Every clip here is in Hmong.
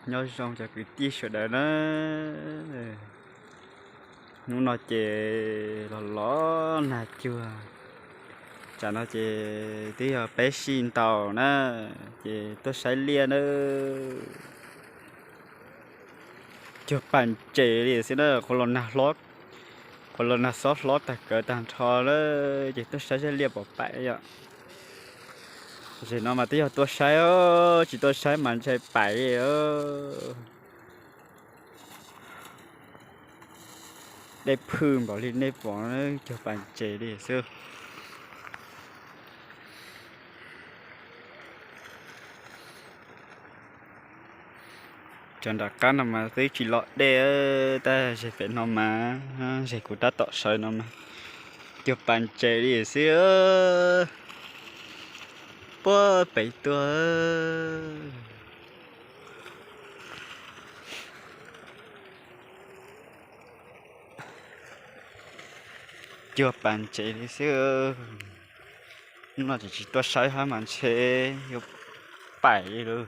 Nyob zoo cov kwv tij sawv daws na. Hnub no ces los los nag cuag, tsam no ces twb yog peb sij ntaus na, ces tuaj saib liaj na. Cuag pas ntses li xwb na, qhov los nag hlob, qhov los nag xob hlob tag kawg tag nrho na, ces tuaj saib saib liaj pom paim yom. Zem no mas twb yog tuaj saib, tsis tuaj saib mas ntshai paim li. Dej phwj npaum li nej pom, cuag pas ntses li xwb. Cov nram qab no mas twb tsis los dej, tab zem pem no mas, zem kuv tab tom sawv no mas, cuag pas ntses li xwb. Puag pem tuaj, cuag pas ntses li xwb. Hnub no tseem tsis tuaj saib hab mas ntshe yuav paim li lawm.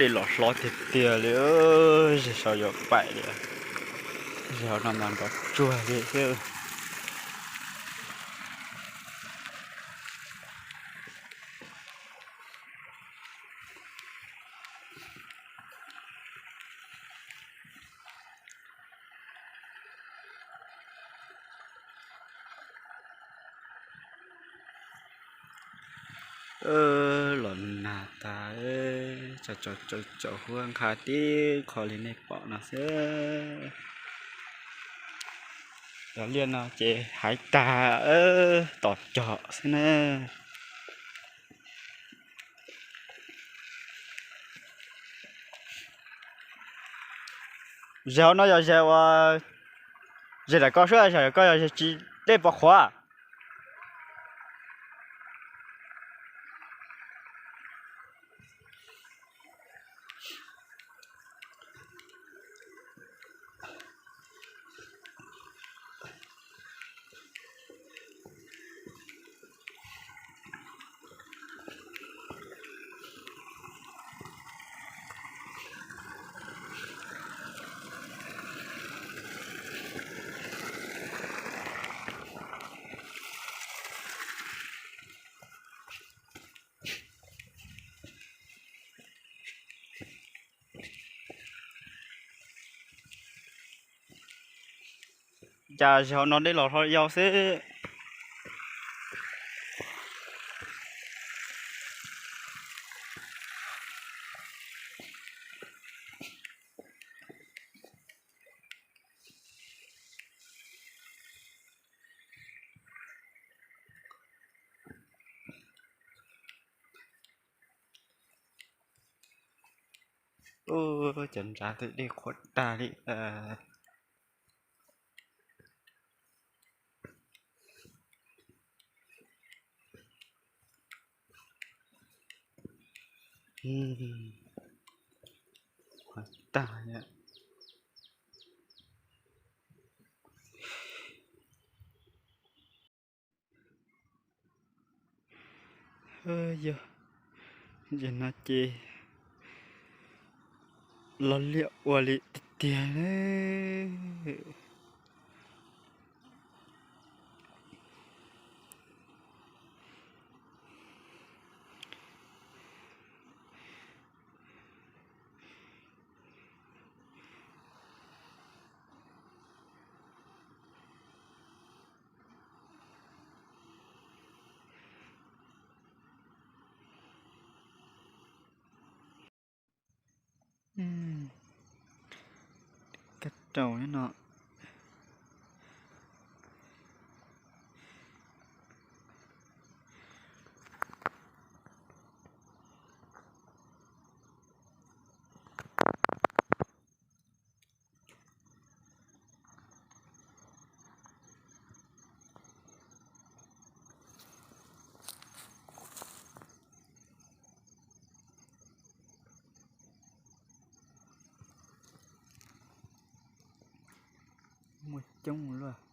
Dej los hlob tiag tiag li, zem saud yuav paim li. Zem hauv no mas nrov tsuag li thiab. Los nag tas, tsaus tsaus huab nqa tib qho li nej pom no xwb. Cov liaj no ces haiv tag, tom cog xwb na. Zem hauv no yog zem uas, zem ntawm koj xwb, zem koj yog zem tsis dej pov qhuav. Cas zem hauv no dej los hlo yau xwb. Ub, cov ntsav tej dej qhuav tag li. Qhuav tag. Yog, yog no ces los liaj ua li tiag tiag. Kab raum no. Muaj coob luaj.